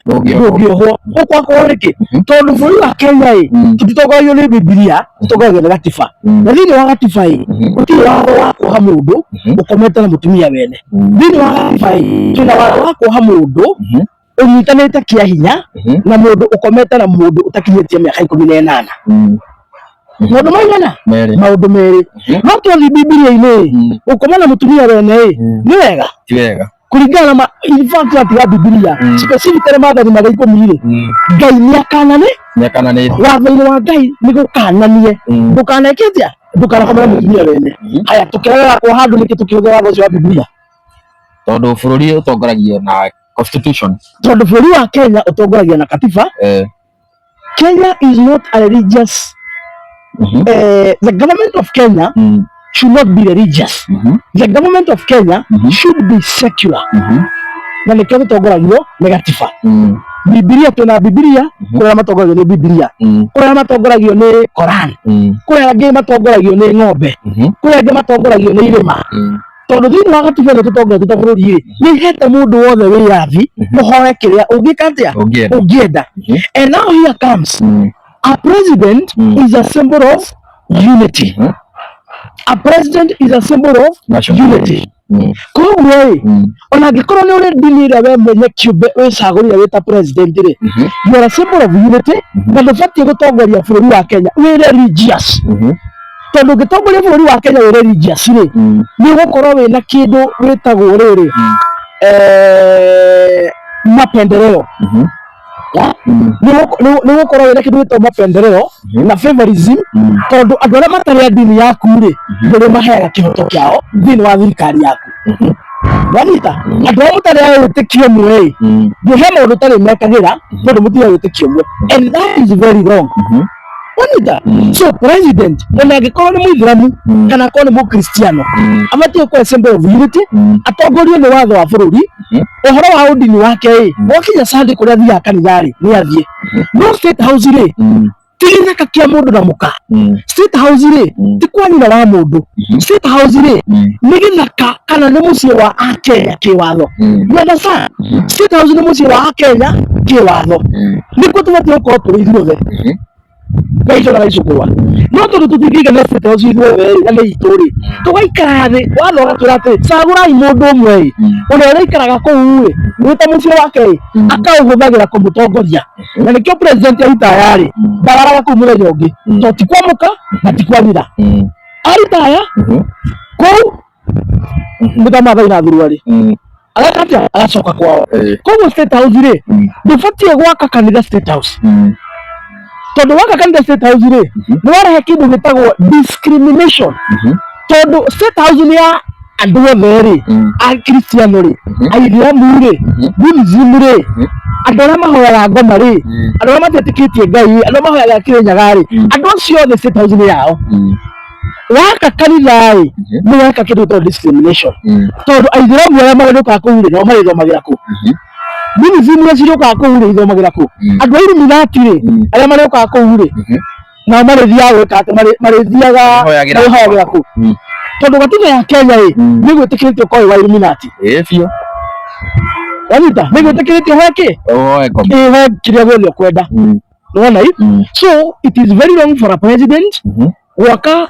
Ndũngĩohwo. Ndũngĩohwo. Ũkwakorwo nĩkĩ? Tondũ bũrũri wa Kenya ĩ, tũtitongoragio nĩ Bibilia, tũtongoragio nĩ gatiba. Na thĩinĩ wa gatiba ĩ, gũtirĩ watho wa kuoha mũndũ ũkomete na mũtumia wene. Thĩinĩ wa gatiba ĩ, twĩna watho wa kuoha mũndũ ũnyitanĩte kĩa hinya na mũndũ ũkomete na mũndũ ũtakinyĩtie mĩaka 18. Maũndũ maigana? Merĩ. Maũndũ merĩ. No twathiĩ Bibilia-inĩ ĩ, gũkoma na mũtumia wene ĩ, nĩ wega? Ti wega. Kũringana na in fact watiga Bibilia specifically maathani marĩa 10 rĩ, Ngai nĩ akanane. Nĩakananĩte. Watho-inĩ wa Ngai nĩ gũkananie, ndũkaneke atĩa? Ndũkanakome na mũtumia wene. Haya, tũkĩrega kwa handũ nĩkĩ tũkĩhũthĩra watho ũcio wa Bibilia? Tondũ bũrũri ũtongoragio na constitution. Tondũ bũrũri wa Kenya ũtongoragio na katiba. Kenya is not a religious the government of Kenya should not be religious. The government of Kenya should be secular. Na nĩkĩo tũtongoragio nĩ gatiba. Bibilia, twĩna Bibilia, kũrĩ arĩa matongoragio nĩ Bibilia, kũrĩ arĩa matongoragio nĩ Koran, kũrĩ angĩ matongoragio nĩ ng'ombe, kũrĩ angĩ matongoragio nĩ irĩma. Tondũ thĩinĩ wa gatiba ĩno tũtongoretio ta bũrũri rĩ, nĩ ĩhete mũndũ wothe wĩyathi ũhoe kĩrĩa ũngĩka atĩa? Ũngĩenda. Ũngĩenda. And now here comes a president is a symbol of unity. A president is a symbol of National. unity. Koguo ĩ, ona angĩkorwo nĩ ũrĩ ndini ĩrĩa we mwenye kĩũmbe wĩcagũrire wĩ ta president rĩ, you are a symbol of unity, na ndũbatiĩ gũtongoria bũrũri wa Kenya wĩ religious. Tondũ ũngĩtongoria bũrũri wa Kenya wĩ religious rĩ, nĩ ũgũkorwo wĩna kĩndũ wĩtagwo rĩrĩ, mapendeleo. Nĩ ũgũkorwo wĩna kĩndũ gĩtagwo mapendeleo na favorism, tondũ andũ arĩa matarĩ a ndini yaku rĩ, ndũrĩ maheaga kĩhoto kĩao thĩinĩ wa thirikari yaku. Wanyita? Andũ arĩa mũtarĩ a wĩtĩkio ũmwe rĩ, nĩ he maũndũ ũtarĩ mekagĩra tondũ mũtirĩ a wĩtĩkio ũmwe, and that is very wrong. Wanyita? So president, ona angĩkorwo nĩ mũithĩramu kana akorwo nĩ mũkristiano, abatiĩ gũkorwo symbol of unity, atongorio nĩ watho wa bũrũri. Ũhoro wa ũndini wake ĩ, wakinya Sunday kũrĩa athiaga kanitha rĩ, nĩ athiĩ. No State House rĩ, ti gĩthaka kĩa mũndũ na mũka. State House rĩ, ti kwa nyina wa mũndũ. State House rĩ, nĩ gĩthaka kana nĩ mũciĩ wa Akenya kĩwatho. You understand? State House nĩ mũciĩ wa Akenya kĩwatho, nĩkuo tũbatiĩ gũkorwo tũrĩ ithuothe, gaicũ na gaicũkũrwa. No tondũ tũtingĩigana State House ithuothe rĩ, na nĩ itũ rĩ, tũgaikara thĩ, watho ũgatwĩra atĩ cagũrai mũndũ ũmwe ĩ, ũrĩa ũrĩikaraga kũu rĩ, wĩ ta mũciĩ wake ĩ, akaũhũthagĩra kũmũtongoria. Na nĩkĩo president aritaya rĩ, ndararaga kũu mũthenya ũngĩ, tondũ ti kwa mũka na ti kwa nyina. Aritaya kũu nĩ ta Mathai na thuruarĩ, ageka atĩa? Agacoka kwao. Koguo State House rĩ, ndũbatiĩ gwaka kanitha State House, tondũ waka kanitha State House rĩ, nĩ warehe kĩndũ gĩtagwo discrimination. Tondũ State House nĩ ya andũ othe rĩ, akristiano rĩ, aithĩramu rĩ, Buddhism rĩ, andũ arĩa mahoyaga ngoma rĩ, andũ arĩa matetĩkĩtie Ngai rĩ, andũ arĩa mahoyaga Kĩrĩnyaga rĩ, andũ acio othe State House nĩ yao. Waka kanitha rĩ, nĩ weka kĩndũ gĩtagwo discrimination, tondũ aithĩramu arĩa marĩũkaga kũu rĩ, nao marĩthomagĩra kũ? Buddhism iria cirĩũkaga kũu rĩ, ithomagĩra kũ? Andũ a Illuminati rĩ, arĩa marĩũkaga kũu rĩ, nao marĩthiaga gwĩka atĩ marĩthiaga Marĩhoyagĩra. Marĩhoyagĩra kũ? Tondũ gatiba ya Kenya rĩ, nĩ gwĩtĩkĩrĩtio ũkorwo wĩ wa Illuminati. Ĩĩ biũ. Wanyita? Nĩ gwĩtĩkĩrĩtio hoe kĩ? Ũhoe ngoma. Ĩhoe kĩrĩa gĩothe ũkwenda. Nĩwona i? So it is very wrong for a president gwaka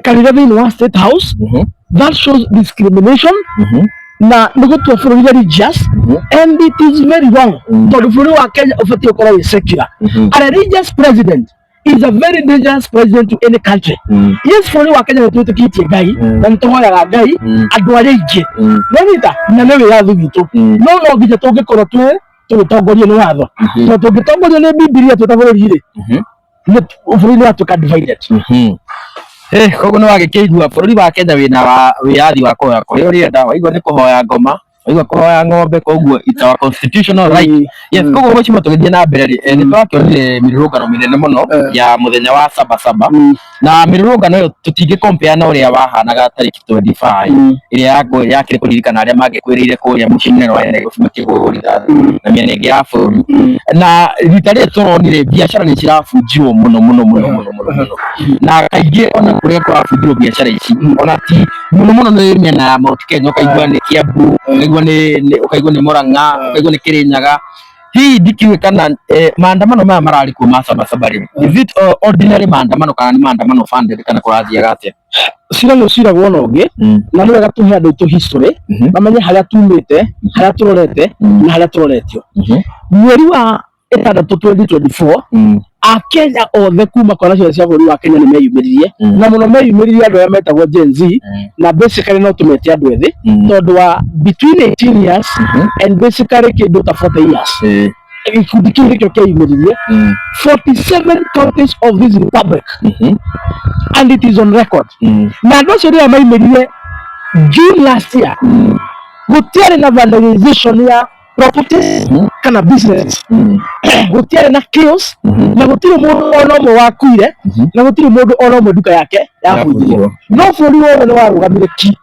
kanitha thĩinĩ wa State House. That shows discrimination na nĩ gũtua bũrũri religious, and it is very wrong, tondũ bũrũri wa Kenya ũbatiĩ gũkorwo wĩ secular. A religious president is a very dangerous president to any country. Yes, bũrũri wa Kenya nĩ twĩtĩkĩtie Ngai na nĩ tũhoyaga Ngai andũ arĩa aingĩ. Nĩwanyita? Na nĩ wĩyathi witũ, no no nginya tũngĩkorwo twĩ tũgĩtongorio nĩ watho, tondũ tũngĩtongorio nĩ Bibilia twĩ ta bũrũri rĩ, bũrũri nĩ watuĩka divided. Koguo nĩ wagĩkĩigua bũrũri wa Kenya wĩna wa wĩyathi wa kũhoya kũrĩa ũrĩenda, waigua nĩ kũhoya ngoma, waigua kũhoya ng'ombe, koguo it's our constitutional right. Yes, koguo mheshimiwa, tũgĩthiĩ na mbere rĩ, nĩ twakĩonire mĩrũrũngano mĩnene mũno ya mũthenya wa Saba Saba, na mĩrũrũngano ĩyo tũtingĩ compare na ũrĩa wahanaga tarĩki 25 ĩrĩa yakĩrĩ kũririkana arĩa mangĩkwĩrĩire kũrĩa mũciĩ mũnene wa Nairobi makĩhũrwo rithathi na mĩena ĩngĩ ya bũrũri. Na rita rĩrĩ tũronire biacara nĩ cirabunjirwo mũno mũno mũno mũno mũno mũno, na kaingĩ ona kũrĩa kũrabunjirwo biacara ici ona ti mũno mũno, nĩ mĩena ya Mount Kenya, ũkaigua nĩ Kiambu, ũkaigua nĩ Murang'a, ũkaigua nĩ Kĩrĩnyaga. Hihi ndikiũĩ kana maandamano maya mararĩ kuo ma Sabasaba rĩ, is it ordinary maandamano kana nĩ maandamano funded kana kũrathiaga atĩa? Cira nĩ ũciragwo na ũngĩ, na nĩ wega tũhe andũ aitũ history, mamenye harĩa tumĩte, harĩa tũrorete na harĩa tũroretio. Mweri wa ĩtandatũ 2024, Akenya othe kuma kona ciothe cia bũrũri wa Kenya nĩ meyumĩririe, na mũno meyumĩririe andũ arĩa metagwo Gen Z, na basically no tũmete andũ ethĩ, tondũ wa between 18 years and basically kĩndũ ta 40 years, gĩkundi kĩu nĩkĩo kĩeyumĩririe. 47 counties of this republic, and it is on record. Na andũ acio rĩrĩa maimĩrire June last year, gũtiarĩ na vandalization ya properties kana business, gũtiarĩ na chaos, na gũtirĩ mũndũ ona ũmwe wakuire, na gũtirĩ mũndũ ona ũmwe nduka yake yabunjirwo. No bũrũri wothe nĩ warũgamire ki,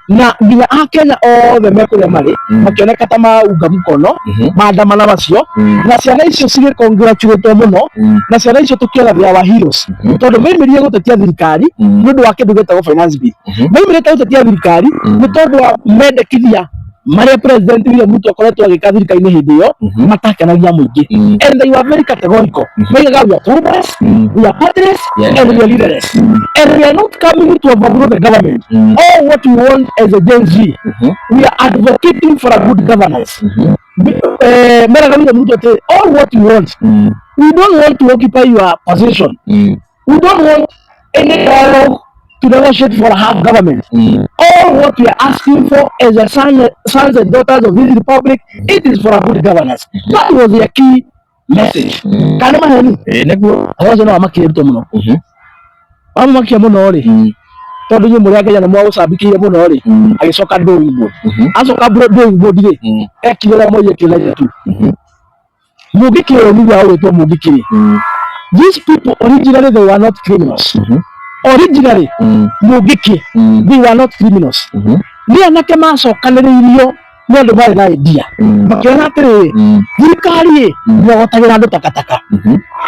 na nginya Akenya othe me kũrĩa marĩ makĩoneka ta maunga mkono maandamana macio, na ciana icio cigĩ-congratulate mũno, na ciana icio tũkĩona they are our heroes, tondũ maimĩrire gũtetia thirikari nĩ ũndũ wa kĩndũ gĩtagwo finance bill. Maimĩrĩte gũtetia thirikari nĩ tondũ wa mendekithia marĩa President William Ruto akoretwo agĩka thirikari-inĩ hĩndĩ ĩyo matakenagia mũingĩ, and they were very categorical. Maigaga, "We are clueless, we are partyless, and we are leaderless, and we are not coming to overthrow the government. All what we want as a Gen Z, we are advocating for a good governance." Meraga William Ruto atĩ all what we want, we don't want to occupy your position, we don't want any dialogue to negotiate for a half government. All what we are asking for as a sons and daughters of this republic, it is for a good governance. That was their key message. Kana maheni? Ĩĩ, nĩguo. Ũhoro ũcio no wamakirie Ruto mũno. Wamũmakia mũno rĩ, tondũ inyuĩ mũrĩ Akenya nĩ mwagũcambikĩire mũno rĩ, agĩcoka drawing board. Acoka drawing board rĩ, ekire ũrĩa Moi ekire 92. Mũngĩkĩ ũyũ nĩguo ũgwĩtwo Mũngĩkĩ rĩ, these people originally, they were not criminals. Originally, Mũngĩkĩ, they were not criminals. Nĩ anake macokanĩrĩirio nĩ andũ marĩ na idea, makĩona atĩrĩrĩ, thirikari ĩ yogotagĩra andũ takataka.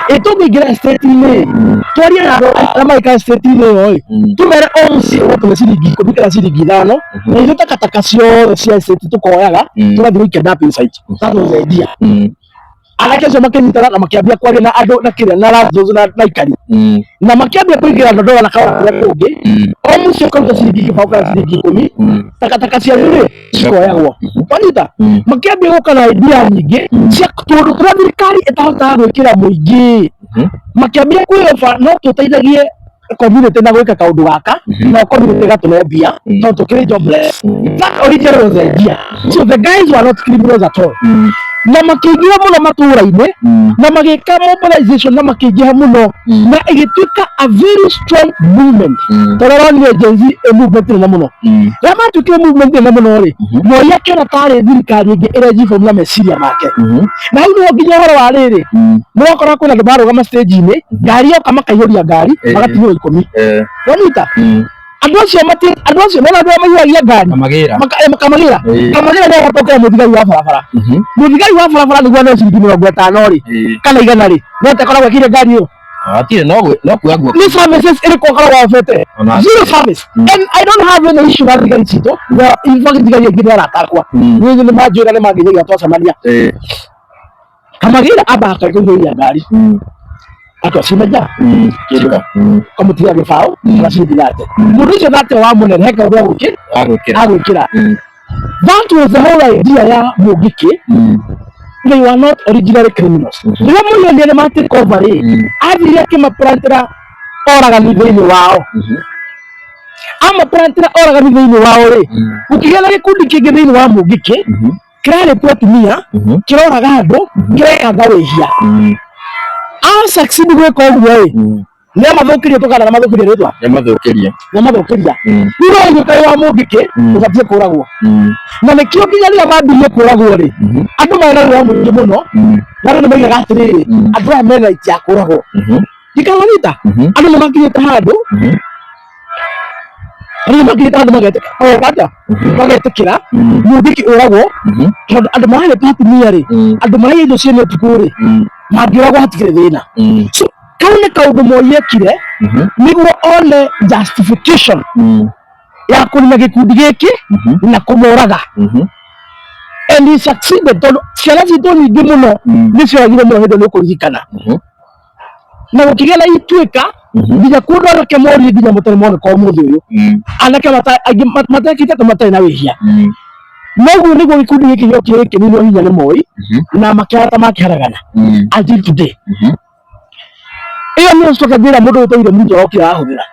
Ĩ tũngĩingĩra estate-inĩ, twarie na andũ arĩa marĩka estate-inĩ ĩyo ĩ, tũmere o mũciĩ ũgatũhe ciringi 10 kana ciringi 5, na ithuĩ takataka ciothe cia estate tũkoyaga, tũgathiĩ gũikia dumping site. That was the idea. Anake acio makĩnyitana na makĩambia kwaria na andũ na kĩrĩa na landlords na aikari, na makĩambia kũingĩra Ndondoa na kawa kũrĩa kũngĩ, o mũciĩ ũkaruta ciringi 20 kana ciringi 10, takataka cianyu rĩ cikoyagwo. Wanyita? Makĩambia gũka na idea nyingĩ cia tũndũ tũrĩa thirikari ĩtahotaga gwĩkĩra mũingĩ. Makĩambia kwĩyoba no tũteithagie community na gwĩka kaũndũ gaka, na community ĩgatũhe mbia tondũ tũkĩrĩ jobless. That originally was the idea. So the guys were not criminals at all, na makĩingĩra mũno matũũra-inĩ, na magĩka mobilization, na makĩingĩha mũno, na ĩgĩtuĩka a very strong movement, tondũ ũronire Gen Z ĩ movement nene mũno. Rĩrĩa matuĩkire movement nene mũno rĩ, Moi akĩona tarĩ thirikari ĩngĩ ĩrejiform na meciria make, na hau nĩho nginya ũhoro wa rĩrĩ mũgakora kwĩna andũ marũgama stage-inĩ, ngari yoka makaihũria ngari, magatigwo 10. Wanyita? Andũ acio mati, andũ acio nona andũ arĩa maihũragia ngari. Kamagĩra. Kamagĩra. Kamagĩra nĩwe gatokera mũthigari wa barabara. Mũthigari wa barabara nĩguo aneo ciringi 50 rĩ, kana 100 rĩ, no tekoragwo ekire ngari ĩyo. Hatirĩ no kuoya guoko. Nĩ services ĩrĩkũ ũkoragwo ofete? Zero service. And I don't have any issue na thigari citũ. Na in fact thigari aingĩ nĩ arata akwa. Niĩ nĩ manjĩra nĩ mangeithagia twacemania. Kamagĩra ambaga kũihũria ngari, akacimenya kĩndũ kamũtiga gĩbaũ kana ciringi 30. Mũndũ ũcio 30 wa mũnene he kaũndũ Agwĩkĩra. Agwĩkĩra. That was the whole idea ya Mũngĩkĩ. They were not originally criminals. Rĩrĩa mũrionire nĩ ma take over rĩ, athire akĩmaplantĩra oragani thĩinĩ wao. Amaplantĩra oragani thĩinĩ wao rĩ, gũkĩgĩa na gĩkundi kĩngĩ thĩinĩ wa Mũngĩkĩ kĩrarĩtwo atumia, kĩroraga andũ, kĩrekanga wĩhia. A succeed gwĩka ũguo rĩ, nĩ amathũkĩrie tũkana na mathũkĩrie rĩtwa. Nĩmathũkĩrie. Nĩ amathũkĩria. Rĩu no ũguo kaĩ wa Mũngĩkĩ ũbatiĩ kũragwo, na nĩkĩo nginya rĩrĩa mambirie kũragwo rĩ, andũ marĩ na ruo mũingĩ mũno, na andũ nĩ maigaga atĩrĩrĩ, andũ aya mena right ya kũragwo. Ndikawanyita? Andũ nĩ makinyĩte handũ, andũ nĩ makinyĩte handũ magetĩka mageka atĩa, magetĩkĩra Mũngĩkĩ ũragwo, tondũ andũ mararĩpa atumia rĩ, andũ maraiya indo ciene ũtukũ rĩ, mangĩũragwo hatikĩrĩ thĩna. So kau nĩ kaũndũ Moi ekire nĩguo one justification ya kũnina gĩkundi gĩkĩ na kũmoraga. And he succeeded tondũ ciana citũ nyingĩ mũno nĩ cioragirwo mũno hĩndĩ ĩyo nĩ ũkũririkana. Na gũkĩgĩa na ituĩka nginya kũndũ anake morire nginya mũtarĩ moneka ũmũthĩ ũyũ. Anake angĩ matekĩte atĩ matarĩ na wĩhia. Noguo nĩguo gĩkundi gĩkĩ gĩokire gĩkĩninwo hinya nĩ Moi na makĩhara makĩharagana until today. Ĩyo nĩyo strategy ĩrĩa mũndũ ũtũire mũndũ arokire arahũthĩra.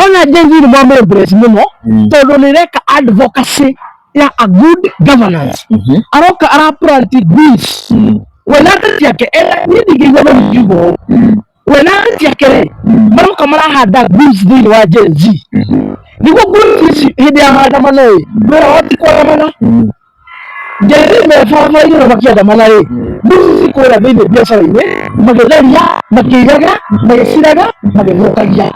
Ona Gen Z nĩ mwamũ mũno tondũ nĩ ĩreka advocacy ya a good governance. Aroka araplant goons. We na ateti ake ena niĩ ndingĩigua magiuga ũũ. We na ateti ake rĩ maroka marahanda goons thĩinĩ wa Gen Z. Nĩguo goons ici hĩndĩ ya maandamano ĩ mwĩra ti kũandamana. Gen Z me barabara-inĩ na makĩandamana rĩ goons ici kũrĩa thĩinĩ biacara-inĩ magĩtharia makĩigaga magĩciraga magĩthũkagia.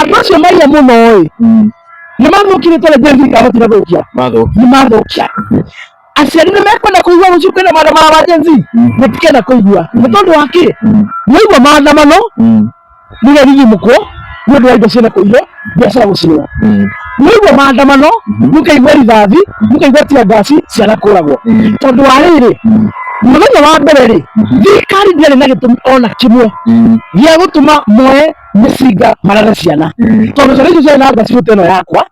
Andũ acio maiya mũno ĩ nĩ mathũkirie tondũ Gen Z kana matinathũkia? Nĩ mathũkia. Aciari nĩ mekwenda kũigua rũciũ kwĩna maandamano ma Gen Z? Matikenda kũigua. Nĩ tondũ wa kĩ? Mwaigua maandamano mũgethithimũkwo nĩ ũndũ wa indo ciene kũiywo, biacara gũcinwo. Mwaigua maandamano mũkaigua rithathi, mũkaigua tear gas, ciana kũragwo. Tondũ wa rĩrĩ, mũthenya wa mbere rĩ, thirikari ndĩarĩ na gĩtũmi ona kĩmwe gĩa gũtũma moe mĩcinga marathe ciana. Tondũ ciana icio ciarĩ na ngacibũ ta ĩno yakwa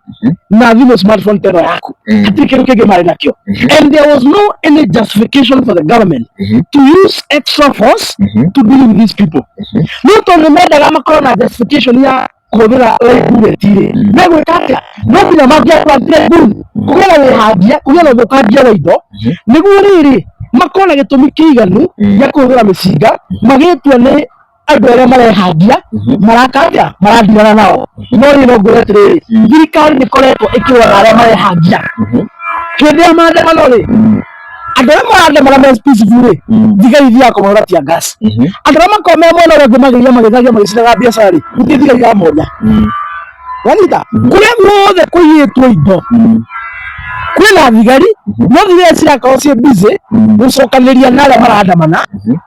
na thimũ smartphone ta ĩno yaku. Hatirĩ kĩndũ kĩngĩ marĩ nakĩo. And there was no any justification for the government to use extra force to deal with these people. No tondũ nĩ mendaga makorwo na justification ya kũhũthĩra live bullet rĩ, megwĩka atĩa? No nginya mangĩaplantire gun, kũgĩe na wĩhangia, kũgĩe na ũthũkangia wa indo, nĩguo rĩrĩ makorwo na gĩtũmi kĩiganu gĩa kũhũthĩra mĩcinga magĩtua nĩ andũ arĩa marehangia maraka atĩa marandigana nao. No niĩ no ngwĩre atĩrĩrĩ, thirikari nĩ ĩkoretwo ĩkĩrũa na arĩa marehangia. Hĩndĩ ya maandamano rĩ, andũ arĩa marandamana me peaceful rĩ, thigari ithiaga kũmahũra tear gas. Andũ arĩa makoragwo me mwena ũrĩa ũngĩ magĩiya magĩthagia magĩcinaga biacara rĩ, gũtirĩ thigari iramoria. Wanyita? Kũrĩa guothe kũiyĩtwo indo kwĩna thigari, no thigari cirakorwo ciĩ busy gũcokanĩria na arĩa marandamana.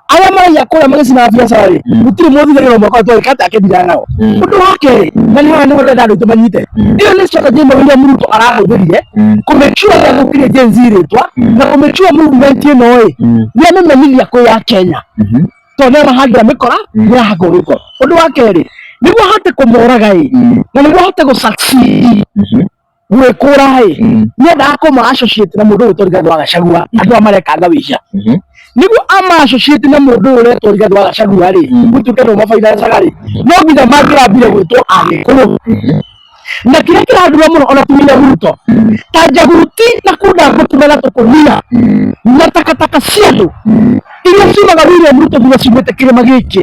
Arĩa maraiya kũrĩa magĩcinaga biacara rĩ, gũtirĩ mũthigari ona ũmwe akoretwo agĩka atĩa akĩndira nao. Ũndũ wa kerĩ, na nĩ haha nĩho ndĩrenda andũ aitũ manyite, ĩyo nĩ strategy ĩmwe William Ruto arahũthĩrire kũ make sure nĩ athũkirie Gen Z rĩtwa na kũ make sure movement ĩno ĩ nĩ amĩmenyithia kwĩ ya Kenya tondũ nĩ amahandĩra mĩkora nĩ ahakwo gĩko. Ũndũ wa kerĩ, nĩguo ahote kũmoraga ĩ na nĩguo ahote gũ succeed gwĩkũra ĩ, nĩendaga kũma associate na mũndũ ũyũ Rigathĩ wa Gachagua, andũ aya marekanga wĩhia. Nĩguo ama associate na mũndũ ũyũ ũretwo Rigathĩ wa Gachagua rĩ, gũtuĩke nĩo mabaithacaga rĩ, no nginya mangĩrambire gwĩtwo Agĩkũyũ. Na kĩrĩa kĩrandura mũno ona ti William Ruto ta njaguti na kunda ngũtume na tũkũnia na takataka cia andũ iria ciumaga William Ruto thutha ciumĩte kĩrĩma gĩkĩ,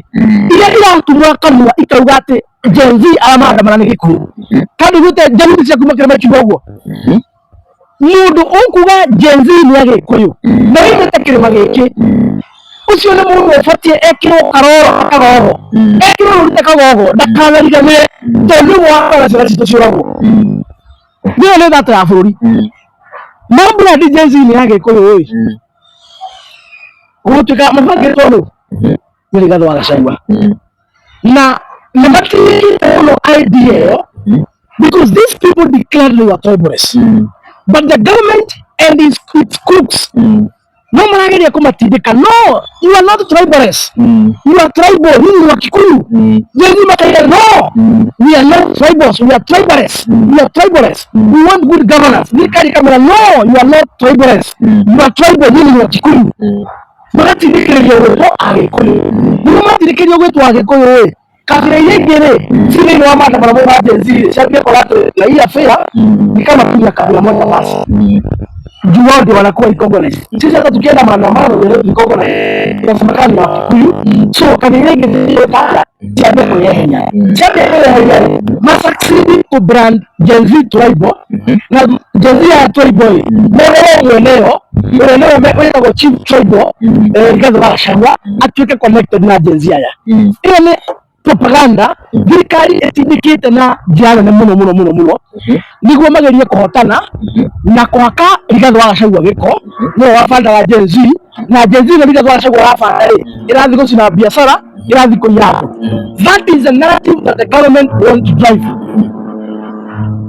iria iratumũra kanua ikauga atĩ Gen Z arĩa marandamana nĩ Gĩkũyũ. Kandi gute njaguti cia kuma kĩrĩma ikiuga ũguo, mũndũ ũkuga Gen Z nĩ Agĩkũyũ na oimĩte kĩrĩma gĩkĩ, ũcio nĩ mũndũ ũbatiĩ ekĩrwo karoro kagogo, ekĩrwo rũri ta kagogo ndakanariganĩre, tondũ nĩwe wakora ciana citũ ciũragwo. Nĩyo nĩ thata ya bũrũri. No brand Gen Z nĩ Agĩkũyũ ĩ, gũgũtuĩka mabangĩtwo nũ? Nĩ Rigathĩ wa Gachagua. Na nĩ matigĩte mũno idea ĩyo because these people declared they were tribalists, but the government and its crooks no marageria kũmatindĩka, no, you are not tribalists, you are tribal, nyinyi ni Wakikuyu. Gen Z makaiga, no, we are not tribals, we are tribalists, we are tribalists, we want good governance. Thirikari ikamwĩra, no, you are not tribalists, you are tribal, nyinyi ni Wakikuyu. Magatindĩkĩrĩrio gwĩtwo Agĩkũyũ. Nĩguo matindĩkĩrĩrio gwĩtwo Agĩkũyũ ĩ, kabira iria ingĩ rĩ ci thĩinĩ wa maandamano mau ma Gen Z rĩ, ciambie kuona atĩ raia fair ni kama tu ya kabila moja basi, juu wao ndio wanakuwa recognized. Sisi hata tukienda maandamano ndio recognize tunasemekana ni Wakikuyu, so kabila iria ingĩ ciĩkaga ciambie kwĩyeheria, ciambie kwĩyeheria rĩ, ma succeed to brand Gen Z tribal na Gen Z ya tribal ĩ mwerwo mweneo ũrĩa nĩwe wĩtagwo chief tribal, Rigathĩ wa Gachagua, atuĩke connected na Gen Z aya. Ĩyo nĩ propaganda thirikari ĩtindĩkĩte na njĩra nene mũno mũno mũno mũno nĩguo magerie kũhotana na kũhaka Rigathĩ wa Gachagua gĩko nĩwe wabandaga Gen Z, na Gen Z na Rigathĩ wa Gachagua arabanda rĩ, ĩrathiĩ gũcina biacara, ĩrathiĩ kũiya andũ. That is the narrative that the government want to drive.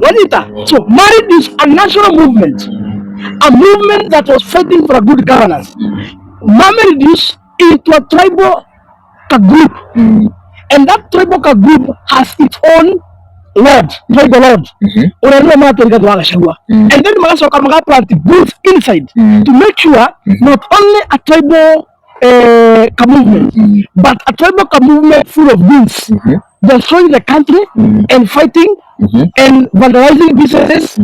Wanyita? So marriage is a national movement. A movement that was fighting for a good governance, mame reduce into a tribal ka group, and that tribal ka group has its own lord, tribal lord, ũrĩa nĩwe maratũrĩka Rigathi wa Gachagua, and then magacoka magaplant booths inside to make sure not only a tribal ka movement, but a tribal ka movement full of goons destroying the country and fighting and vandalizing businesses,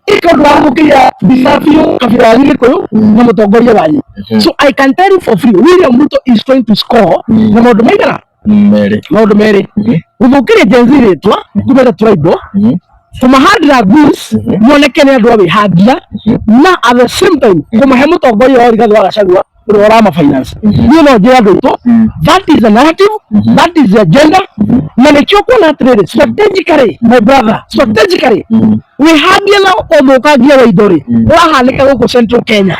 ikathũkia mbica biũ kabira yanyu Gĩkũyũ na mũtongoria wanyu. So I can tell you for free, William Ruto is trying to score na maũndũ maigana? Merĩ. Maũndũ merĩ: gũthũkĩria Gen Z rĩtwa, kumeta tribal, kũmahandĩra goons moneke nĩ andũ a wĩhandia, na at the same time kũmahe mũtongoria wa Rigathi wa Gachagua ũrĩa ũrama finance. Niĩ no njĩre andũ aitũ, that is the narrative, that is the agenda, na nĩkĩo kuona atĩrĩrĩ, strategically, my brother, strategically, wĩhandia na ũthũkangia wa indo rĩ ũrahanĩka gũkũ Central Kenya,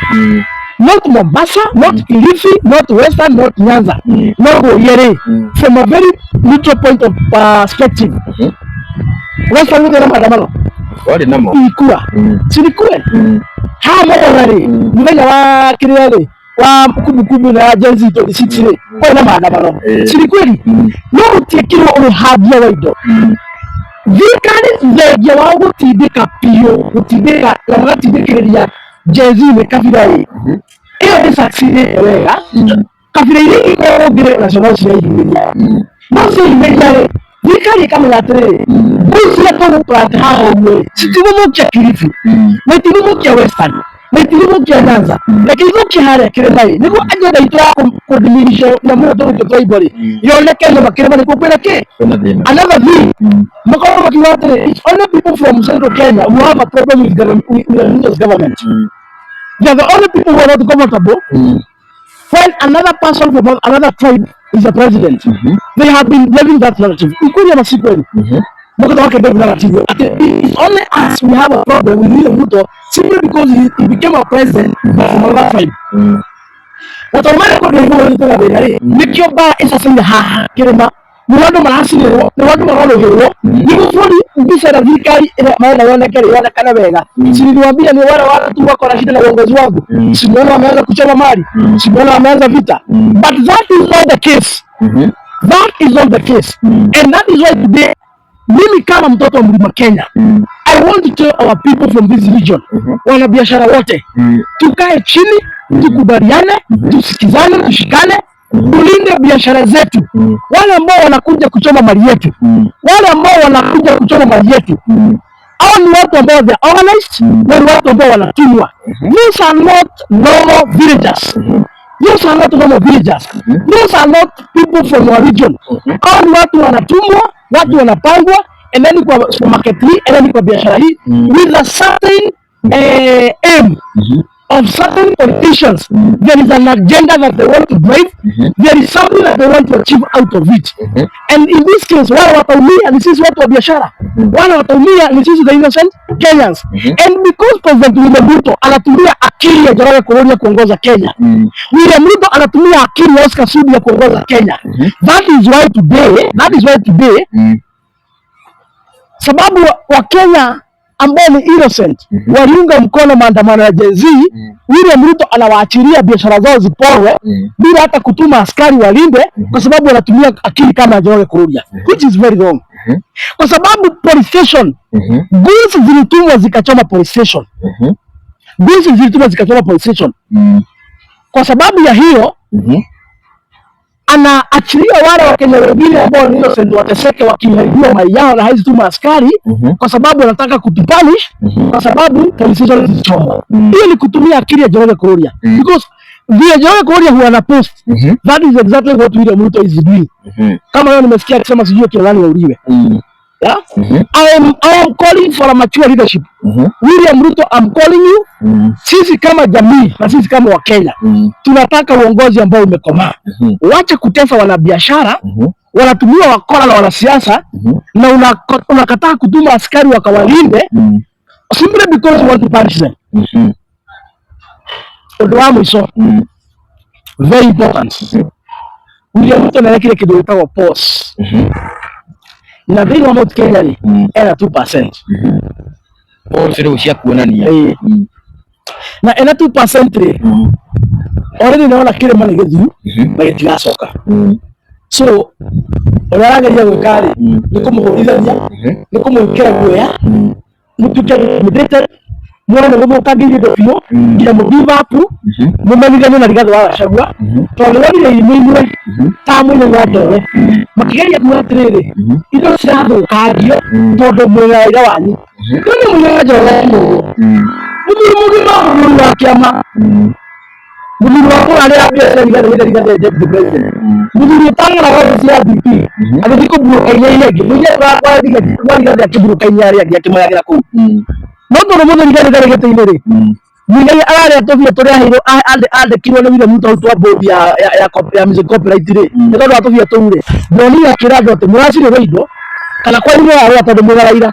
not Mombasa, not Kilifi, not Western, not Nyanza. No ngũrie rĩ, from a very neutral point of perspective, Western gũtirĩ na maandamano? Warĩ namo. Ikua cinikue haha Mombatha rĩ, mũthenya wa kĩrĩa rĩ, wa kumbukumbu na ya Gen Z 26 rĩ, kwarĩ na maandamano. Si kweli? No gũtiĩkirwo ũrĩhandia wa indo. Thirikari, thengia wao gũtindĩka biũ, gũtindĩka na magatindĩkĩrĩria Gen Z nĩ kabira ĩ ĩyo nĩ succeedĩte wega. Kabira iria ikoragwo ngĩrĩ nacio no cireyumĩria, no cireyumĩria rĩ, thirikari ĩkamenya atĩrĩrĩ, mbũri iria tũgũplant haha ũguo rĩ, citigũthũkia Kilifi na itigũthũkia Western na itigũthũkia Nyanza, reke ithũkie harĩa kĩrĩma ĩ, nĩguo agenda itũ ya kũdiminisha nyamũ ĩyo tũgũtua tribal rĩ yoneke nĩma kĩrĩma nĩkuo kwĩna kĩ. Kwĩna thĩna. Another thing, makorwo makiuga atĩrĩ, it's only people from Central Kenya who have a problem with, government, with the Ruto's government. They are the only people who are not comfortable when another person from another tribe is the president. They have been driving that narrative. Ukweli ama si kweli? Moko wake drive narrative. Ati it's only us we have a problem with William Ruto simply because he became a president but from another tribe. Na tondũ marĩa kũndũ igũrũ nĩ thĩna rĩ, nĩkĩo mbara ĩcacaire haha kĩrĩma, nĩ andũ maracinĩrwo, nĩ andũ marorũhĩrwo, nĩguo bũrũri mbica ĩrĩa thirikari ĩrĩa marenda yoneke rĩ yonekane wega. Si niliwaambia ni wale watu wako na shida na uongozi wangu? Simuona wameanza kuchoma mali, simuona wameanza vita? But that is not the case. That is not the case, and that is why today, mimi kama mtoto wa Mlima Kenya, I want to tell our people from this region, wanabiashara wote, tukae chini, tukubaliane, tusikizane, tushikane, tulinde biashara zetu. Wale ambao wanakuja kuchoma mali yetu, wale ambao wanakuja kuchoma mali yetu, hao ni watu ambao they are organized na ni watu ambao wanatumwa. These are not normal villagers. Those are not normal villagers. Those are not people from our region. Hao ni watu wanatumwa, watu wanapangwa, endeni kwa supermarket hii, endeni kwa biashara hii, with a certain aim of certain politicians. There is an agenda that they want to drive. There is something that they want to achieve out of it. And in this case, wale wataumia ni sisi watu wa biashara. Wale wataumia ni sisi the innocent Kenyans. And because President William Ruto anatumia akili ya Njoroge Kururia kuongoza Kenya, William Ruto anatumia akili ya Oscar Sudi ya kuongoza Kenya. That is why today, sababu wa Kenya ambao ni innocent waliunga mkono maandamano ya Gen Z, William Ruto anawaachilia biashara zao ziporwe bila hata kutuma askari walinde, kwa sababu wanatumia akili kama ya Njoroge Kururia, which is very wrong. Kwa sababu police station, goons zilitumwa zikachoma police station. Goons zilitumwa zikachoma police station. Kwa sababu ya hiyo, anaachilia wale Wakenya wengine ambao ni innocent wateseke wakiharibiwa mali yao na hawezi tuma askari, kwa sababu anataka kutupunish kwa sababu police station zilichomwa. Hiyo ni kutumia akili ya Njoroge Kururia, because vile Njoroge Kururia huwa na post, that is exactly what William Ruto is doing. Kama leo nimesikia akisema sijui kina nani wauliwe. Yeah? I am calling for a mature leadership. William Ruto, I'm calling you. Sisi kama jamii na sisi kama Wakenya tunataka uongozi ambao umekomaa. Wache kutesa wanabiashara, wanatumia wakora na wanasiasa, na unakataa kutuma askari wakawalinde simply because you want to punish them. Ũndũ wa mũico, very important. William Ruto nĩarekire kĩndũ gĩtagwo pause, na thĩinĩ wa Mount Kenya rĩ, ena 2%. Polls rĩu cia kuonania. Ĩĩ. Na ena 2% rĩ, already nĩona kĩrĩma nĩ gĩthiru na gĩtigacoka. So ũrĩa arageria gwĩka rĩ, nĩ kũmũhũrithania, nĩ kũmwĩkĩra guoya, mũtuĩke intimidated, muone nĩ gũthũkangĩirie indo biũ nginya mũ give up, mũmenyithanie na Rigathĩ wa Gachagua, tondũ nĩ wonire irimũ imwe ta Mũinai wa Njoroge makĩgeria kuga atĩrĩrĩ, indo cirathũkangio tondũ mwĩna Raila wanyu. Rĩu nĩ Mũinai wa Njoroge ũguo, mũthuri mũgima, mũthuri wa kĩama, mũthuri wa kũrarĩra mbia cia Rigathĩ gĩthe Rigathĩ deputy president, mũthuri ũtang'ara wabici ya DP agĩthiĩ kũmburuka-inĩ iria ingĩ, mũingĩ kwa Rigathĩ akĩmburuka-inĩ arĩa angĩ akĩmayagĩra kũu. No tondũ mũthuri Rigathĩ ndarĩ gĩtĩ-inĩ rĩ, Muigai ararĩa tũbia tũrĩa aheirwo andĩkirwo nĩ William Ruto hau twa board ya music copyright rĩ, nĩ tondũ wa tũbia tũu rĩ, ndonire akĩra andũ atĩ mũracirĩrwo indo kana kwanyu mũrarũa tondũ mwĩna Raila.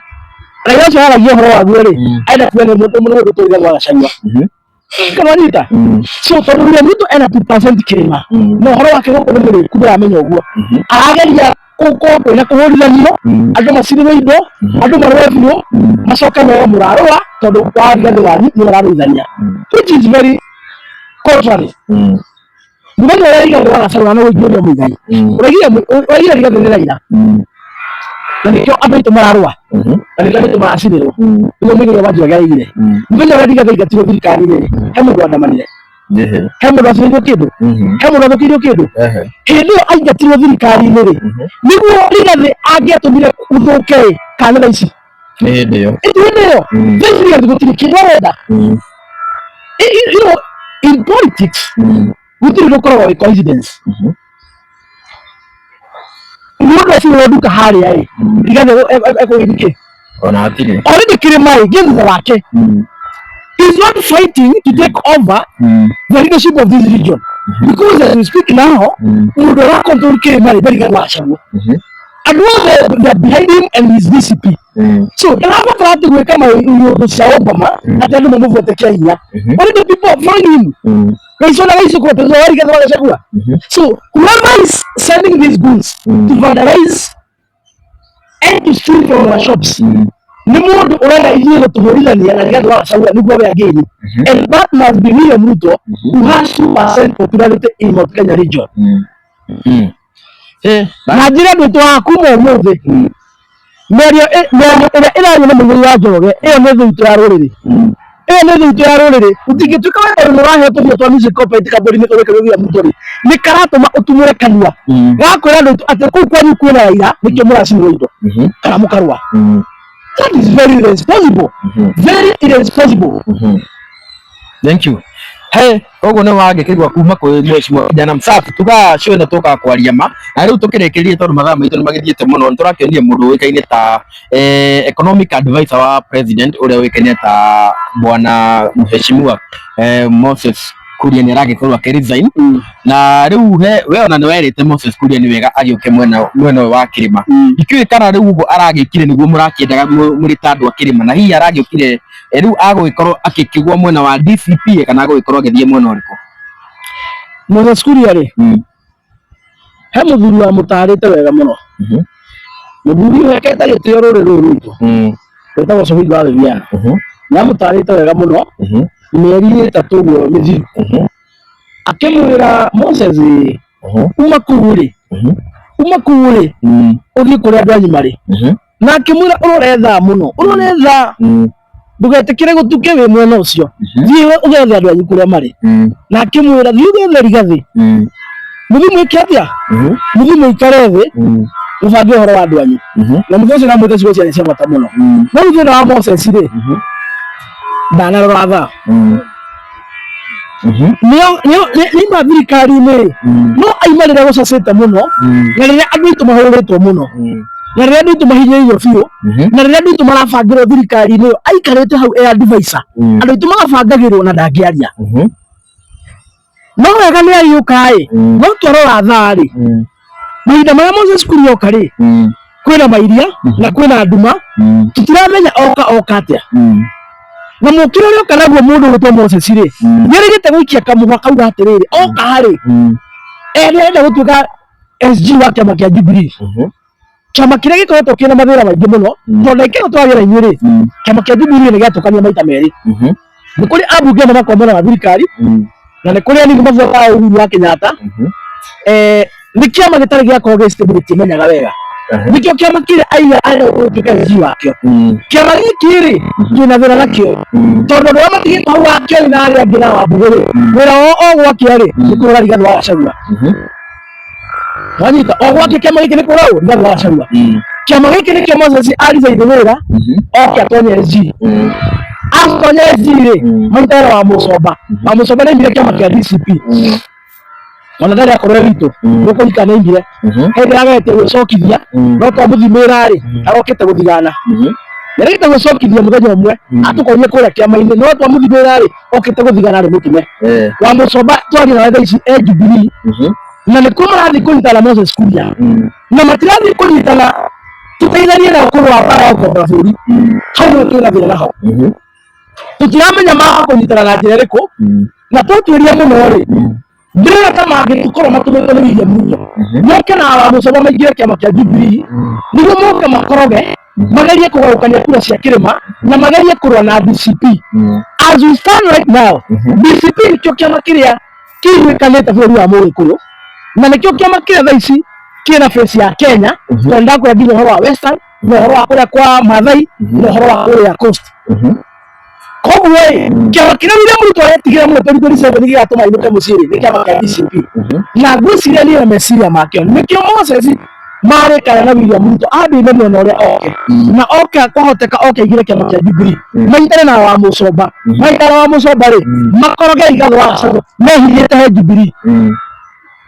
Raila ũcio aragia ũhoro waguo rĩ, arenda kuga nĩ mũndũ mũndũ Rigathĩ wa Gachagua. Kana wanyita? So tondũ William Ruto ena 2% kĩrĩma na ũhoro wake gũkũ nĩ mũrĩku, ndũramenya ũguo, arageria gũkorwo kwĩna kũhũrithanio, andũ macirĩrwo indo, andũ marũe biũ, macoke mero mũrarũa tondũ wa Rigathĩ wanyu nĩ mararũithania, which is very contrary. Mũthenya ũrĩa Rigathĩ wa Gachagua na gũingĩria Muigai, ũraigire Rigathĩ nĩ Raila, na nĩkĩo andũ aitũ mararũa, na nĩkĩo andũ aitũ maracirĩrwo, nĩguo Muigai wa Njoroge araigire. Mũthenya ũrĩa Rigathĩ aingatirwo thirikari-rĩ, he mũndũ wandamanire? He mũndũ acirĩirwo kĩndũ? He mũndũ athũkĩirio kĩndũ? Hĩndĩ ĩyo aingatirwo thirikari-inĩ rĩ, nĩguo Rigathĩ angĩatũmire gũthũke ĩ, kana thaa ici? Nĩ hĩndĩ ĩyo. Ĩndĩ hĩndĩ ĩyo, thaa ici Rigathĩ gũtirĩ kĩndũ arenda. In politics gũtirĩ ũndũ ũkoragwo wĩ coincidence. Mũndũ acirĩrwo nduka harĩa ĩ, Rigathĩ ekũgĩthiĩ kĩ? Ona hatirĩ. Already kĩrĩma ĩ gĩ thutha wake. He is not fighting to take over the leadership of this region, because as we speak now, mũndũ ũra control kĩrĩma rĩ, Rigathĩ wa Gachagua. Andũ othe, they are behind him and his DCP. So ndarabatara atĩ gwĩka maũndũ cia Obama atĩ andũ mamũbuate kĩa hinya. Only the people are following him. Gaico na gaico kũbatithio wa Rigathĩ wa Gachagua. So whoever is sending these goons to vandalize and to steal from our shops nĩ mũndũ ũrenda ithuĩ gũtũhũrithania na Rigathĩ wa Gachagua nĩguo we again, and that must be William Ruto, who has 2% popularity in Mount Kenya region. Na njĩra andũ twa kuma ũmũthĩ, mĩario ĩrĩa ĩrario na Mũigai wa Njoroge, ĩyo nĩ thũ itũ ya rũrĩrĩ, ĩyo nĩ thũ itũ ya rũrĩrĩ. Ũtingĩtuĩka we tondũ nĩ ũraheo tũbia twa music copyright kambuni-inĩ kau gaka William Ruto rĩ, nĩ karatũma ũtumũre kanua gakwĩra andũ aitũ atĩ kũu kwanyu kwĩna Raila, nĩkĩo mũracinwo indo kana mũkarũa. That is very irresponsible, very irresponsible. Thank you. Hey, koguo nĩ wagĩkĩigua kuma kwĩ mheshimiwa kijana msafi tuga cio ĩno tũkaga kwaria ma. Na rĩu tũkĩrĩkĩrĩrie, tondũ mathaa maitũ nĩ magĩthiĩte mũno, nĩ tũrakĩonire mũndũ ũĩkaine ta economic advisor wa president, ũrĩa ũĩkaine ta bwana mheshimiwa Moses Kuria, nĩ aragĩkorwo akĩ resign. Na rĩu he we ona nĩ werĩte Moses Kuria nĩ wega agĩũke mwena ũyũ wa kĩrĩma. Ndikĩũĩ kana rĩu ũguo aragĩkire nĩguo mũrakĩendaga mũrĩ ta andũ a kĩrĩma, na hihi aragĩũkire rĩu agũgĩkorwo akĩkĩgwa mwena wa DCP kana agũgĩkorwo agĩthiĩ mwena ũrĩkũ? Moses Kuria rĩ, he mũthuri wamũtarĩte wega mũno, mũthuri ũhekete gĩtĩo rũrĩrĩ rũrũ rwitũ, wĩtagwo Sophie wa Viviana. Nĩ amũtarĩte wega mũno mĩeri 3 ũguo mĩthiru, akĩmwĩra, "Moses, uma kũu rĩ, uma kũu rĩ, ũthiĩ kũrĩa andũ anyu marĩ." Na akĩmwĩra, "Ũrore thaa mũno, ũrore thaa, ndũgetĩkĩre gũtuke wĩ mwena ũcio, thiĩ ũgethe andũ anyu kũrĩa marĩ." Na akĩmwĩra, "Thiĩ ũgethe Rigathĩ, mũthiĩ mwĩke atĩa, mũthiĩ mũikare thĩ, mũbange ũhoro wa andũ anyu." Na mũthenya ũcio namwĩte ciugo ciarĩ cia bata mũno. No rĩu thĩna wa Moses rĩ, ndanarora thaa. Nĩaima thirikari-inĩ rĩ, no aima rĩrĩa gũcacĩte mũno, na rĩrĩa andũ aitũ mahũrĩtwo mũno, na rĩrĩa andũ aitũ mahinyĩrĩirio biũ, na rĩrĩa andũ aitũ marabangĩrwo thirikari-inĩ ĩyo aikarĩte hau e advisor. Andũ aitũ marabangagĩrwo na ndangĩaria. No wega nĩ agĩũka ĩ, no twarora thaa rĩ, mahinda marĩa Moses Kuria oka rĩ, kwĩna mairia na kwĩna nduma, tũtiramenya oka atĩa. Na mũkĩra ũrĩa oka naguo, mũndũ ũgwĩtwo Moses rĩ, nĩerĩgĩte gũikia kamũhwa kauga atĩrĩrĩ, oka rĩ, nĩ arenda gũtuĩka SG wa kĩama kĩa Jubilee, kĩama kĩrĩa gĩkoretwo kĩna mathĩna maingĩ mũno, tondũ ndagĩka ĩno twagĩra inyuĩ rĩ, kĩama kĩa Jubilee nĩ gĩatũkania maita merĩ. Nĩ kũrĩ ambunge amwe makoragwo mwena wa thirikari na nĩ kũrĩ anini mabuataga Uhuru wa Kenyatta. Nĩ kĩama gĩtarĩ gĩakorwo gĩ stable, gĩtimenyaga wega. Nĩkĩo kĩama kĩrĩa aiga arĩa gũtuĩka SG wakĩo. Kĩama gĩkĩ rĩ, kĩna thĩna nakĩo tondũ andũ arĩa matigĩtwo hau wakĩo na arĩa angĩ na Wambũgũ rĩ, wĩra wao o gwakĩa rĩ, nĩ kũhũra Rigathĩ wa Gachagua. Wanyita, o gwakĩa kĩama gĩkĩ nĩ kũhũra Rigathĩ wa Gachagua. Kĩama gĩkĩ nĩkĩo Moses arizaini wĩra oke atonye SG. Atonye SG rĩ, manyitane na Wamũcomba. Wamũcomba nĩ aimire kĩama kĩa DCP, ona ndarĩ akorwo witũ nĩkũrika nĩ aimire hĩndĩ agetie gwĩcokithia, no twamũthimĩra rĩ, arokĩte gũthigana. Nĩaregete gwĩcokithia mũthenya ũmwe atũkorie kũrĩa kĩama-inĩ, no twamũthimĩra rĩ, okĩte gũthigana rĩ mũtume. Wamũcomba twaria nawe thaa ici e Jubilee, na nĩkuo marathiĩ kũnyitana Moses Kuria, na matirathiĩ kũnyitana tũteithanie nao kũrũa mbara ya gũkombora bũrũri. Hau nĩho twĩna thĩna naho. Tũtiramenya maga kũnyitana na njĩra ĩrĩkũ, na twatuĩria mũno rĩ, ndĩrona ta mangĩkorwo matũmĩtwo nĩ William Ruto moke na Wamũcomba maingĩre kĩama kĩa Jubilee, nĩguo moke makoroge, magerie kũgarũkania kura cia kĩrĩma na magerie kũrũa na DCP. As we stand right now, DCP nĩkĩo kĩama kĩrĩa kĩiguĩkanĩte bũrũri wa Mũgĩkũyũ, na nĩkĩo kĩama kĩrĩa thaa ici kĩna face ya Kenya, tondũ ndakwĩra nginya ũhoro wa Western na ũhoro wa kũrĩa kwa Maathai na ũhoro wa kũrĩa Coast. Koguo ĩ, kĩama kĩrĩa William Ruto aretigĩra mũno 2027 gĩgatũma ainũke mũciĩ rĩ, nĩ kĩama kĩa DCP, na ngwĩciria niĩ na meciria makĩo nĩkĩo Moses marĩkana na William Ruto ambĩire mwena ũrĩa oke na oke, kwahoteka oke aigire kĩama kĩa Jubilee, manyitane na Wamũcomba. Manyitane na Wamũcomba rĩ, makoroge Rigathĩ wa Gachagua mehithĩte he Jubilee.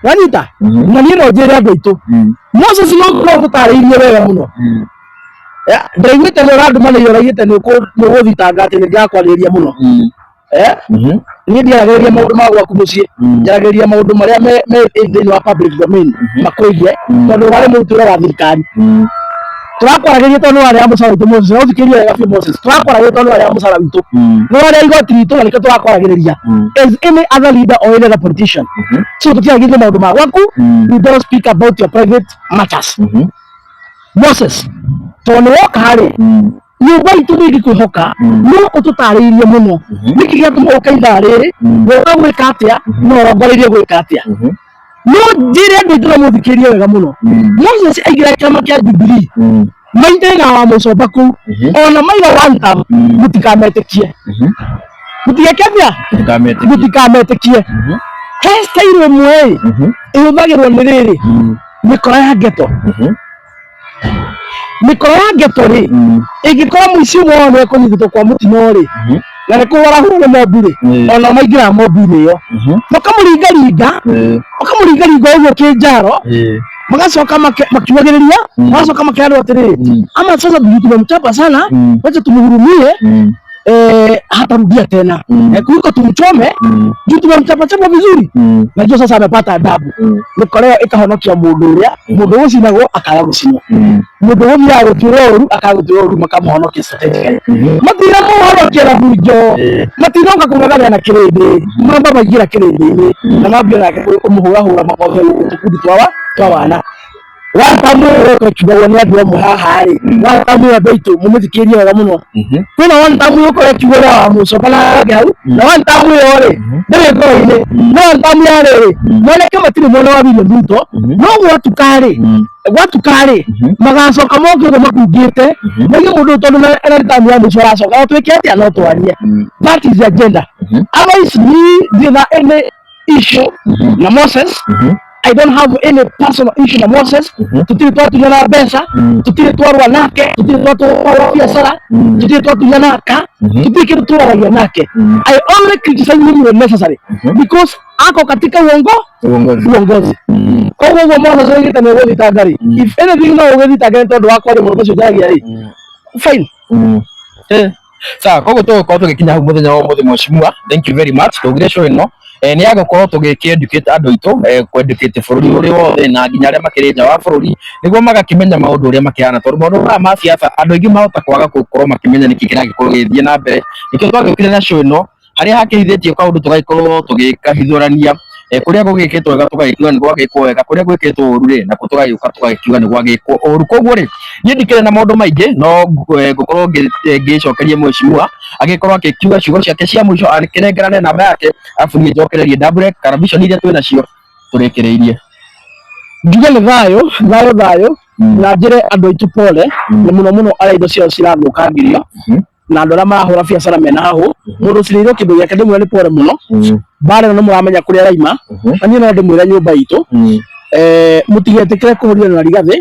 Wanyita? Na niĩ no njĩre andũ aitũ, Moses no tũtarĩirie wega mũno. Ndaiguĩte nĩ ũrandũmanĩire, ũraigĩte nĩ ũgũthitanga atĩ nĩ ndĩrakwarĩrĩria mũno. Niĩ ndiaragĩrĩria maũndũ ma gwaku mũciĩ, njaragĩrĩria maũndũ marĩa me thĩinĩ wa public domain makwĩgiĩ, tondũ warĩ mũruti wĩra wa thirikari. Tũrakwaragĩria tondũ nĩ warĩa mũcara witũ, Moses. Na ũthikĩrĩrie wega biũ, Moses, tũrakwaragĩria tondũ nĩ warĩa mũcara witũ, nĩ warĩa igoti ritũ, na nĩkĩo tũrakwaragĩrĩria as any other leader or any other politician. So tũtiaragĩrĩria maũndũ ma gwaku. We don't speak about your private matters. Moses, tondũ nĩ woka rĩ, nyũmba itũ ndĩngĩkwĩhoka, no ũtũtarĩirie mũno nĩkĩ gĩatũma ũke ithaa rĩrĩ, woka gwĩka atĩa, na ũrongoreirie gwĩka atĩa. No njĩre andũ aitũ na mũthikĩrĩrie wega mũno, Moses aingĩra kĩama kĩa Jubilee, maithe na Wamũcomba kũu, ona maiga one term, mũtikametĩkie. Mũtigeke atĩa? Mũtikametĩkie. He style ĩmwe ĩ ĩhũthagĩrwo nĩ rĩrĩ mĩkora ya ghetto. Mĩkora ya ghetto rĩ, ĩngĩkorwo mũici ũmwe wao nĩ ekũnyitĩtwo kwa mũtino rĩ, na nĩ kũhũrahũrwo nĩ mob rĩ, ona maingĩraga mob-inĩ ĩyo makamũringaringa, makamũringaringa ũguo kĩnjaro, magacoka makiugagĩrĩria, magacoka makerwo atĩrĩrĩ, ama sasa tumemchapa sana, wacha tumhurumie, hatarudia tena, kuliko tumchome juu tumemchapa chapa vizuri. Najua sasa amepata adabu. Mĩkora ĩyo ĩkahonokia mũndũ ũrĩa mũndũ ũgũcinagwo akaga gũcinwo, mũndũ ũgũthiaga gũtuĩrwo ũru akaga gũtuĩrwo ũru, makamũhonokia strategically. Matinamũhonokia na bunjo, matinoka kũng'ethania na kĩrĩndĩ, mamba maingĩra kĩrĩndĩ-inĩ na mambia nake kũmũhũrahũra makobe tũkundi twa wana. Watamu ĩyo ĩkiugagwo nĩ andũ amwe haha rĩ, watamu ĩyo, andũ aitũ, mũmĩthikĩrĩrie wega mũno. Kwĩna watamu ĩgũkorwo ĩkiugwo na Wamũcomba na angĩ hau, na watamu ĩyo rĩ, ndĩrĩ ngoro-inĩ. No watamu ya rĩrĩ, moneke matirĩ mwena wa William Ruto, no gwatuka rĩ, gwatuka rĩ, magacoka moke ũguo makungĩte, moige mũndũ ũyũ tondũ ena tamu ya mũico aracoka, no twĩke atĩa? No twarie. That is the agenda. Otherwise niĩ ndirĩ na any issue na Moses. I don't have any personal issue na Moses. Tutirĩ twatunyana mbeca, tutirĩ twarũa nake, tutirĩ twatwarwo biacara, tutirĩ twatunyana aka, tutirĩ kĩndũ tũraragia nake. I only criticize him when necessary because ako katika uongozi. Uongozi. Koguo ũguo Moses oigĩte nĩ ũgũthitanga rĩ, if anything no ũgĩthitanga nĩ tondũ wa kwaria mũndũ ũcio njaragia rĩ, fine. Sawa, koguo tũgũkorwo tũgĩkinya hau mũthenya wa ũmũthĩ. Mheshimiwa, thank you very much. Tũgire show ĩno nĩ ya gũkorwo tũgĩkĩ educate andũ aitũ, kũ educate bũrũri ũrĩ wothe na nginya arĩa makĩrĩ nja wa bũrũri, nĩguo magakĩmenya maũndũ ũrĩa makĩhana, tondũ maũndũ maya ma siasa andũ aingĩ mahota kwaga gũkorwo makĩmenya nĩkĩ kĩragĩkorwo gĩgĩthiĩ na mbere. Nĩkĩo twagĩũkire na show ĩno harĩa hakĩhithĩtio kaũndũ tũgagĩkorwo tũgĩkahithũrania, kũrĩa gũgĩkĩtwo wega tũgagĩkiuga nĩ gwagĩkwo wega, kũrĩa gwĩkĩtwo ũru rĩ, nakuo tũgagĩũka tũgagĩkiuga nĩ gwagĩkwo ũru. Koguo rĩ, niĩ ndikĩrĩ na maũndũ maingĩ, no ngũkorwo ngĩcokeria mheshimiwa. Agĩkorwo akĩkiuga ciugo ciake cia mũico, akĩnengerane namba yake, arabu niĩ njokererie ndambũre kana vision iria twĩ nacio tũrĩkĩrĩirie. Njuge nĩ thayũ, thayũ, thayũ, na njĩre andũ aitũ pole, na mũno mũno arĩa indo ciao cirathũkangirio na andũ arĩa marahũra biacara mena hahũ. Mũndũ ũcinĩirwo kĩndũ gĩake, ndĩmwĩre nĩ pole mũno. Mbara ĩno nĩ mũramenya kũrĩa araima, na niĩ no ndĩmwĩre nyũmba itũ, mũtigetĩkĩre kũhũrithania na Rigathĩ.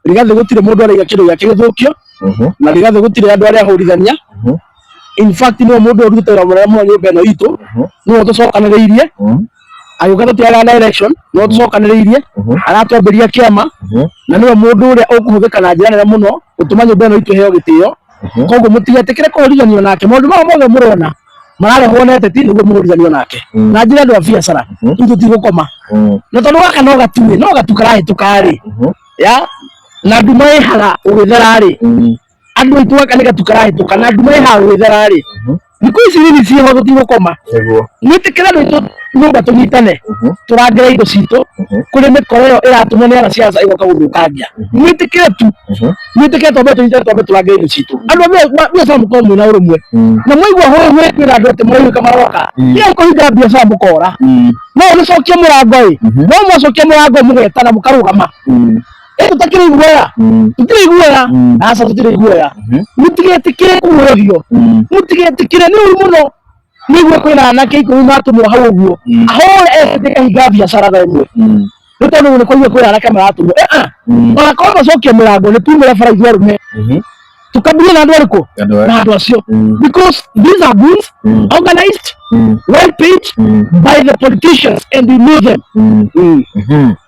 Rigathĩ gũtirĩ mũndũ araiga kĩndũ gĩake gĩthũkio, na Rigathĩ gũtirĩ andũ arĩa ahũrithania. In fact, nĩwe mũndũ ũrutĩte wĩra mũnene mũno nyũmba ĩno itũ, nĩwe tũcokanĩrĩirie agĩũka tũtiaraga direction, nĩwe tũcokanĩrĩirie aratwambĩria kĩama, na nĩwe mũndũ ũrĩa ũkũhũthĩka na njĩra nene mũno gũtũma nyũmba ĩno itũ ĩheo gĩtĩo. Koguo mũtigetĩkĩre kũhũrithanio nake. Maũndũ maya mothe mũrona mararehwo nĩ ateti nĩguo mũhũrithanio nake. Na njĩra andũ a biacara, ithuĩ tũtigũkoma, na tondũ gaka no gatuĩ, no gatu karahĩtũka rĩ ya na nduma ĩhaga ũgĩthera rĩ. Andũ aitũ, gaka nĩ gatu karahĩtũka na nduma ĩhaga ũgĩthera rĩ. Thikũ ici nini ciĩho, tũtigũkoma. Mwĩtĩkĩre andũ aitũ nyũmba tũnyitane, tũrangĩre indo citũ kũrĩ mĩkora ĩyo ĩratũmwo nĩ anasiasa ĩgoka gũthũkangia. Mwĩtĩkĩre tu, mwĩtĩkĩre twambe tũnyitane, twambe tũrangĩre indo citũ. Andũ a biacara, mũkorwo mwĩna ũrũmwe, na mwaigua hũĩ hũĩ kwĩna andũ atĩ maraiguĩka maroka, tigai kũhinga biacara mũkora. No mũcokie mũrango ĩ, no mwacokia mũrango mũgetana mũkarũgama. Ĩ tũtakĩrĩ iguoya, tũtirĩ iguoya, aca, tũtirĩ iguoya. Mũtigetĩkĩre kũguoyohio, mũtigetĩkĩre, nĩ ũru mũno. Nĩguo kwĩna anake 10 matũmwo hau ũguo, ahũre etĩte kahinga biacara thaa 1, nĩ tondũ nĩ kwaigua kwĩna anake maratũmwo. Eh, ah, ona korwo macokia mũrango, nĩ tumĩre bara ithuĩ arũme, tukabilie na andũ arĩkũ, na andũ acio, because these are goons organized, well paid by the politicians, and we know them.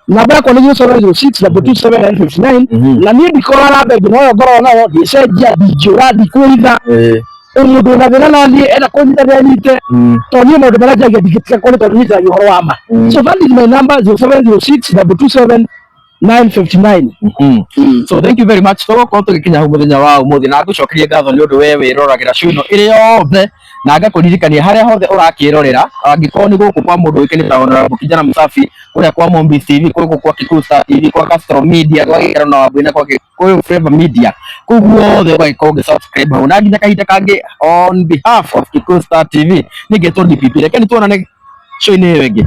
Namba yakwa nĩ 0706 227 959. Na niĩ ndikoragwo na bengi noyo ngoragwo nayo, ndĩcenjia, ndingĩũra, ndikwĩhitha. Mũndũ wĩna thĩna na niĩ enda kũnyita nĩ anyite, tondũ niĩ maũndũ marĩa njagia ndingĩtiga kũrĩ, tondũ nyitanagia ũhoro wa ma. So that is my number, 0706 227 959. So thank you very much. Tũgũkorwo tũgĩkinya hau mũthenya wa ũmũthĩ, na ngũcokerie ngatho nĩ ũndũ we wĩroragĩra show ĩno ĩrĩ yothe, na ngakũririkania harĩa hothe ũrakĩrorera, angĩkorwo nĩ gũkũ kwa mũndũ ũĩkaine ta Honorable Kijana Msafi, kũrĩa kwa Mombis TV, gũkũ kwa Kikuyu Star TV, kwa Castro Media, gwa Gĩkĩro na Wambui, na kwa Gĩkũyũ Flavor Media, kũu guothe ũgagĩkorwo ũgĩ subscribe hau. Na nginya kahinda kangĩ, on behalf of Kikuyu Star TV, nĩ ngetwo DPP, reke nĩ tuonane show-inĩ ĩyo ĩngĩ.